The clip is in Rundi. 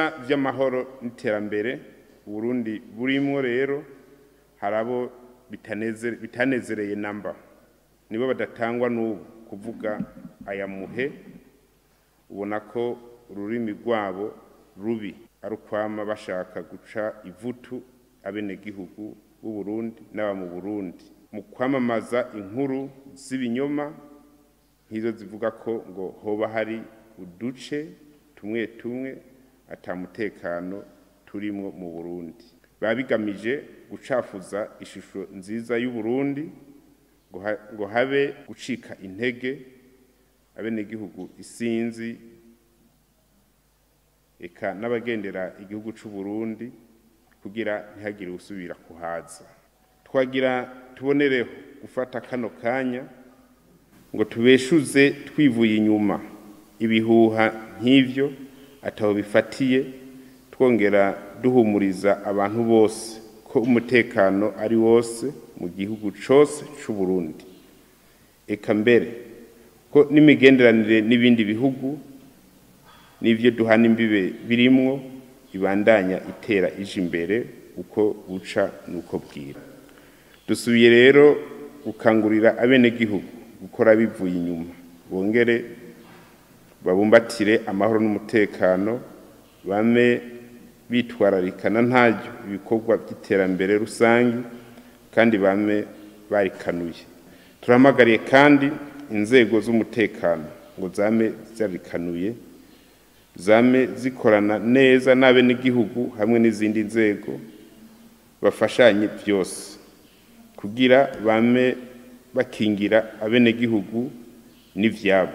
Ivyiza vy'amahoro n'iterambere Burundi burimwo rero harabo bitanezereye namba, nibo badatangwa n'ubu kuvuga aya muhe. Ubona ko ururimi rwabo rubi ari ukwama bashaka guca ivutu abenegihugu b'u Burundi n'aba mu Burundi mu kwamamaza inkuru z'ibinyoma nk'izo zivuga ko ngo hoba hari uduce tumwe tumwe ata mutekano turimwo mu Burundi. Biba bigamije gucafuza ishusho nziza y'u Burundi ngo habe gucika intege abenegihugu isinzi eka n'abagendera igihugu c'u Burundi kugira ntihagire usubira kuhaza. Twagira tubonereho gufata kano kanya ngo tubeshuze twivuye inyuma ibihuha nk'ivyo ataho bifatiye, twongera duhumuriza abantu bose ko umutekano ari wose mu gihugu cose c'u Burundi, eka mbere ko n'imigenderanire n'ibindi bihugu n'ivyo duhana imbibe birimwo ibandanya itera ije imbere uko buca nuko bwira. Dusubiye rero gukangurira abenegihugu gukora bivuye inyuma, bongere babumbatire amahoro n'umutekano, bame bitwararikana ntaryo ibikorwa by'iterambere rusangi kandi bame barikanuye. Turahamagariye kandi inzego z'umutekano ngo zame zarikanuye, zame zikorana neza n'abenegihugu hamwe n'izindi nzego, bafashanye byose kugira bame bakingira abenegihugu n'ivyabo.